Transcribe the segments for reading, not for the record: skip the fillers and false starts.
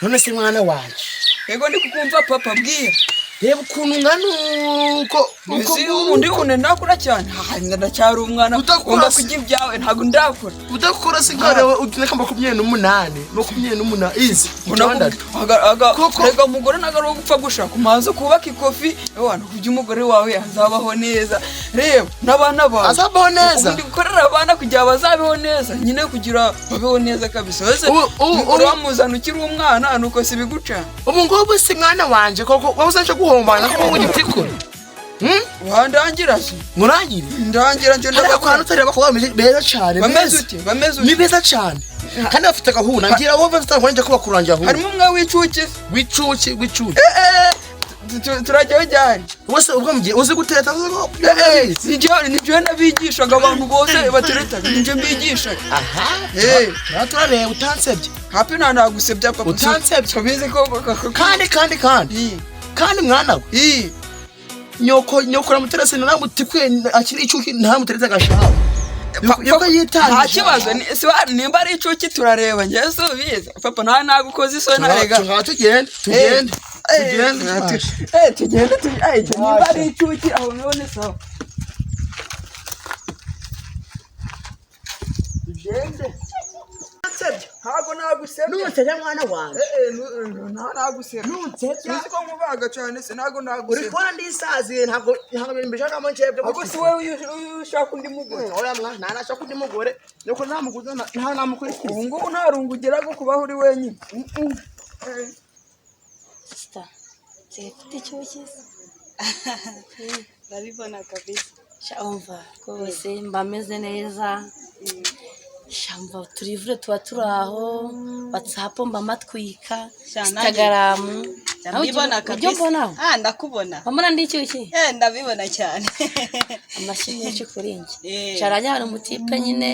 None se mwana wanje, Yego, ndi kukumva papa, bwira. Reba ukuntu ngana, uko uko. Uzi undi kuntu ndakura cyane. Ha, ndacyari umwana. Udakura Ugomba se. kurya ibyawe, ntabwo ndakura. Udakora se nkarewe utuneka 28, 28 izi 6. Koko. Rega umugore ntabwo ari uwo gupfa gushaka, umanza kubaka ikofi ewana kuburyo umugore wawe azabaho neza, reba n'abana bawe. Azabaho neza. Ubundi gukorera abana kugira bazabeho neza nyine, kugira babeho neza kabisa. Wese umugore wamuzana ukiri umwana, nuko si biguca. Ubu ngubu si mwana wanje koko, wowe uzaje guhombana kuko ugitikura. Wandangira se? Murangire. Ndangira nje. Hariya kwa Ndabakora. notari abakobwa bameze beza cyane. Bameze Beza. ute? Bameze Ni ute? beza cyane kandi bafite gahunda, ngira wowe bafite gahunda, njya kubakurangira ahubwo. Harimo umwe w'icuki se? W'icuki, w'icuki. Turajyaho ryari? Wese ubwo mugiye uzi guteta, uzi ko Nijye nabigishaga, abantu bose bateretaga nijye mbigishaga. Aha. Eh. Turareba utansebye. Hapi, nta nagusebya papa. Utansebye. Tubizi ko Kandi kandi mwana we, nyoko namuterese, naramutikwe akiri icuki, ntamuteretse agashaho yuko yitangiye. Nta kibazo, nimba ari icuki turareba, njyewe si ubizi papa, nta nagukoze isoni rega. Tugaha tugende, tugende, tugende. Tugende, nimba ari icuki aho niho ni sawa. Tugende. Ntabwo nagusebya. Nunsebya mwana wanjye. Nta nagusebya. Nunsebya. Uzi ko nkubaga cyane se, ntabwo Uri nagusebya. kubona ndisaziye, ntabwo ibintu mbishakamo njebwe. Ahubwo si wowe uyu ushaka undi mugore? Oya mwana, ntanashaka undi mugore, nyoko ntamuguza, nta namukurikiza. Ubu ngubu nta rungu ugira rwo kubaho uri wenyine. Sister, nsigaye mfite icyuki. Ndabibona kabisa. Sha umva rwose mba meze neza. Sha umva turivure, tuba turi aho, WhatsApp mba matwika, Sha, nanjye- Instagram. Ndabibona Ujya kabisa. umbonaho? Ah, ndakubona. Wambona ndi icyuki? Eh, ndabibona cyane. Amashyi menshi kuri njye. Eh. Sha arajya hari umutipe nyine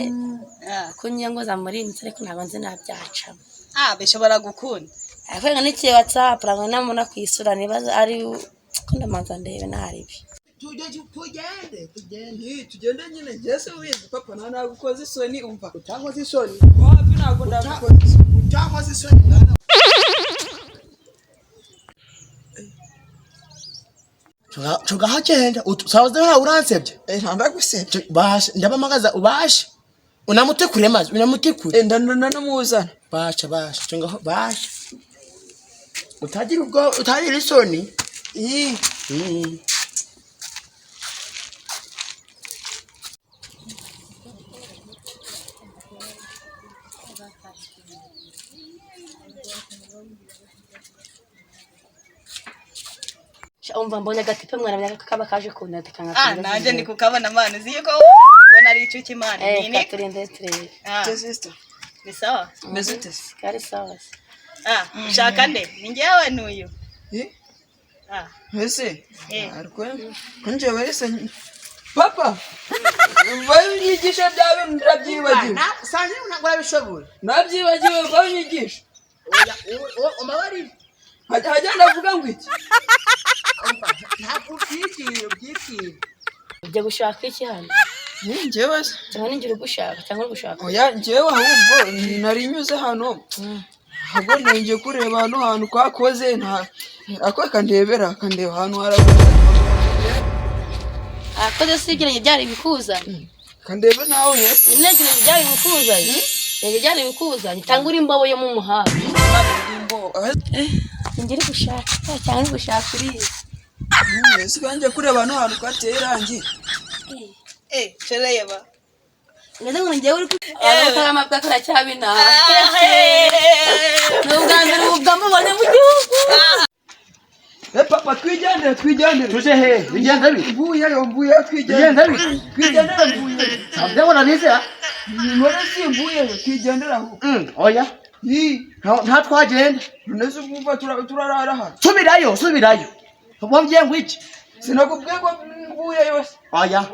Ah, ko ngiye ngo zamurinze, ariko ntabwo nzi nabyacamo. ah, bishobora gukunda. Ariko nga nikiye WhatsApp ntabwo namubona ku isura, niba ari ko ndamanza ndebe ntaribi. Tugende, tugende. Tugende nyine, njyewe si ubizi papa, nta nagukoze isoni, umva. Utankoze isoni. Wapi, ntabwo ndagukoze isoni. Utankoze isoni mwana. Tugahagenda sawaze, ntawe uransebye. Nta ndagusebya. Basha ndabamagaza, ubashe unamutekure maze unamutekure. Ndanamuzana. Basha, basha, tungaho basha, utagira ubwo utagira isoni. Sha umva mbonye agatipe mwana, menya ko kaba kaje kuneta. Ah, nanjye ndi kukabona mwana, uzi yuko ndi kubona ari icyuki mwana. Eh, Ni katurinde turebe. Ah, Sister, ni sawa. meze ute se? Kari sawa se. Ah, ushaka nde? Ni njyewe n'uyu. Ah, Mbese Eh. ariko ko njyewe se papa banyigisha bya bintu ndabyibagiwe. Sanje ntabwo urabishobora. Nabyibagiwe, banyigisha. Oya, umbabarire. Hajya ndavuga ngo iki? Ntabwo ubyibwira, ubyibwira. Ujya gushaka iki hano? Njyewe se? Cyangwa ninjye uri gushaka, cyangwa uri gushaka? Oya, njyewe ahubwo nari nyuze hano, ahubwo nongeye kureba hano hantu kwakoze, nta ako kandebera kandeba ahantu harakoze. Akoze si ibirenge byari ibikuzanye? Kandebe nawe hepfo. Nyine ibirenge byari ibikuzanye, ibirenge byari ibikuzanye, cyangwa uri imbobo yo mu muhanda? Ninjye uri gushaka cyangwa uri gushaka uriya? Ese kanjye kureba hano hantu kwateye irangi. Eh, tureba. Ngeze ngo njyewe uri amabwa karacyabinaha. Ni ubwa mbere ubu bwamubonye mu gihugu. Eh papa, twigendere, twigendere. Tuje he? Bigenda bite? Mvuyeyo, mvuyeyo, twigendere. Bigenda bite? Twigendere, mvuyeyo. Ntabwo nabize. None si mvuyeyo, twigendere aho. Oya. Ii, Nta twagenda. None se ubwumva turarara hano? Subirayo, subirayo. Wambwiye ngo iki? Sinakubwiye ko mvuyeyo se? Oya,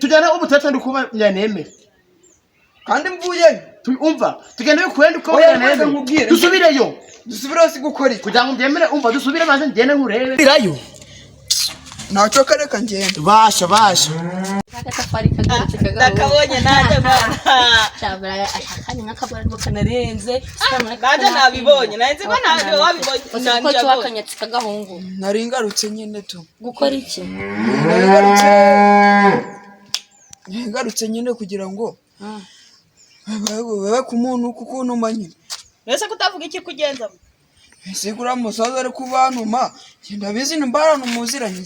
tujyane ubu turetse ndikuba nyanemere. Kandi mvuyeyo. Umva, tugende bikwende uko Oya, nyanemere. reka nkubwire. Dusubireyo. Dusubire hose gukora iki? Kugira ngo mbyemere, umva, dusubire maze ngende nkurebe. Subirayo. Ntacyo, kareka ngenda. Basha basha. Agatafari kagarutse kagahungu. Ndakabonye nanjye mwana. Cyabura akanya nk'akabura ariko kanarenze. Nanjye nabibonye, nari nzi ko ntabyo wabibonye. Uzi ko Nanjye cyo akanyatsi kagahungu. Nari ngarutse nyine tu. Gukora iki? Nari ngarutse, nari ngarutse nyine kugira ngo babe ku muntu kuko untuma nyine. Mbese kutavuga iki kugenzamo? Ese kuriya musaza ari kubantuma, njye ndabizi ni mbarana muziranye,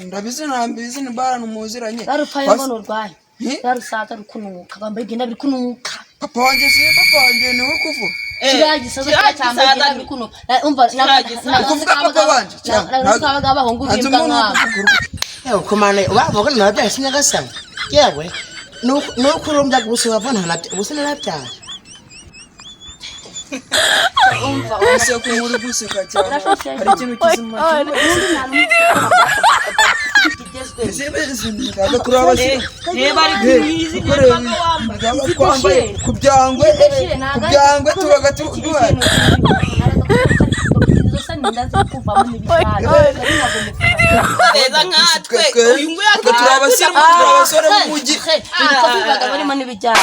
ndabizi ntambizi ni mbarana muziranye. Barupaye ngo nurwaye. Eh? Barusaza rukunuka, bambaye igenda biri kunuka. Papa wanjye, si papa wanjye niwe kuvuga. Kiriya gisaza Kiriya cyambaye gisaza igenda biri kunuka. Umva Kiriya gisaza. Ukuvuga papa wanje cyangwa Ntabwo abahungu ntanze bimbwa umuntu nk'abo. ukuvuga. Yewe kumana bavuga nabyaye sinyagasani. Yewe nuko urumbya gusa wavana ubusa narabyaye. Umva. Ese ko uri guseka cyane, hari ikintu kizima? Ntabwo turi abasirimu. Reba ari kumwizi imyenda wambaye. Ntabwo twambaye ku byangwe, ku byangwe tubaga duhari. Beza nkatwe uyu nguyu. Twe turi abasirimu, turi abasore b'umujyi. Bibaga barimo n'ibijyana.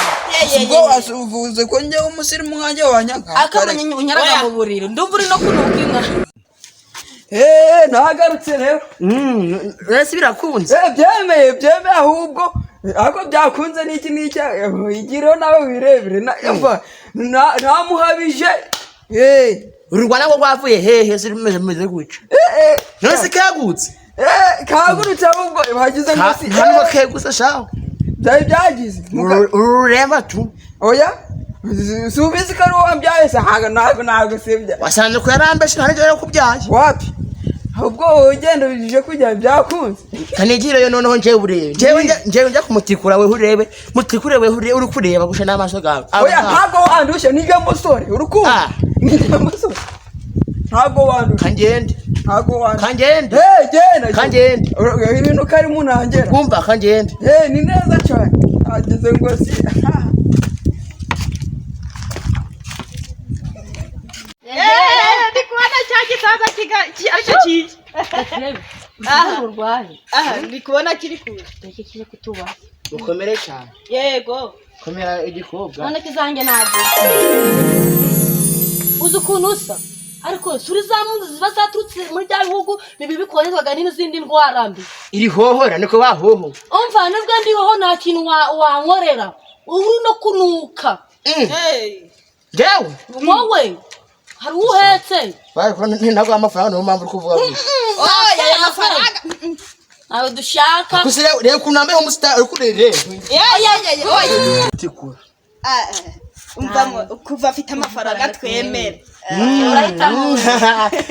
Ubwo uvuze ko njyewe umusirimu nkanjye wanyaga? Akamenya unyaraga mu buriri, ndumva uri no kunuka inka. Eee, nagarutse rero. Ese birakunze? Eh, byemeye, byemeye ahubwo. Ariko byakunze n'iki n'iki, igireho nawe wirebere. Namuhabije. Eh, Uru Rwanda rwo rwavuye hehe se rumeze rumeze gutya? eh, eh, None se kagutse? Eh, kagurutse ahubwo bagize ngo si. Nta nubwo kegutse shaho. Byari byagize. Ururemba tu. Oya. Si ubizi ko ari wowe wambyaye se? Ntabwo, ntabwo, ntabwo sibya. Wasanze ko yarambeshe, nta n'icyo yakubyaye. Wapi? Ahubwo wowe ugenda ubijije kujya byakunze. Kanigireyo noneho njyewe urebe. Njyewe njya kumutikura, wewe urebe. Mutikure wewe urebe, uri kureba gusha n'amaso gawe. Oya, ntabwo wandusha, nijye musore urukundo. Ah. Nijye musore, ntabwo wandusha. Kangende. Ntabwo wandusha. Kangende. Eh, genda. Kangende. Ibintu karimo unangera. Kumva kangende. Eh, ni neza cyane, ageze ngo si. Ndi kubona cya gisaza aricyo kiza. Urwaye. Aha ndi kubona kiri kuza. Iki kije kutubaza. Ukomere cyane. Yego. Komera igikobwa. None kizanjye ntabwo uzi ukuntu usa, ariko suri za mpunzi ziba zaturutse muri bya bihugu bibi bikorerwaga n'izindi ndwara mbi. Iri hohora niko bahoho. Umva, nubwo ndihoho nta kintu wankorera, uri no kunuka. Hey. Njyewe Wowe hari uwo uhetse. bari kubona ntabwo amafaranga, niyo mpamvu uri kuvuga gutya. Oya, aya mafaranga. Ntawe dushaka. Gusa reba ukuntu nambaye nk'umusitari, uri kureba. Oya. Tikura. Umva ngo kuva afite amafaranga twemera. Urahitamo.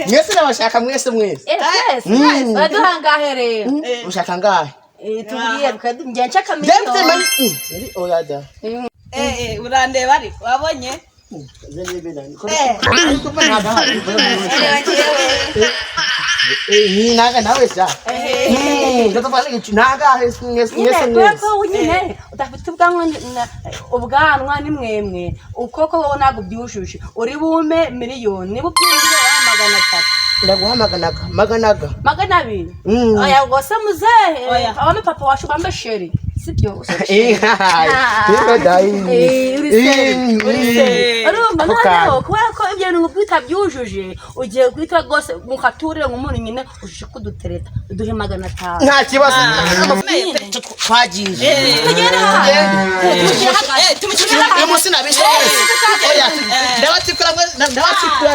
Mwese nabashaka mwese mwese. Eh, twese uraduhangahe rero? Ushaka ngahe? Eh, tubwire njye nshaka Njyewe mfite miliyoni. mani oya da. Eh eh, urandeba ariko wabonye. Naga nawe sa. Naga mwese Nyine mwese kubera mwese. ko nyine udafite ubwanwa ubwanwa ni mwemwe ukoko wowe ntabwo ubyujuje, uri bume miliyoni, niba ubyujuje wabaha 300. Ndaguha maganaga maganaga. 200. Mm. Oya rwose muzehe. Oya. Wame papa wacu, wambe sheri, sibyo? Eh, Eh, uri seri, uri seri. Urumva Ako noneho kantu. kubera ko ibyo bintu utabyujuje ugiye guhita rwose mukaturire nk'umuntu nyine uje kudutereta, uduhe 500. Nta kibazo. Twagiye. Tugere hano. Eh, tumushyire. Uyu munsi nabishe wese. Oya, ndabatikura ndabatikura.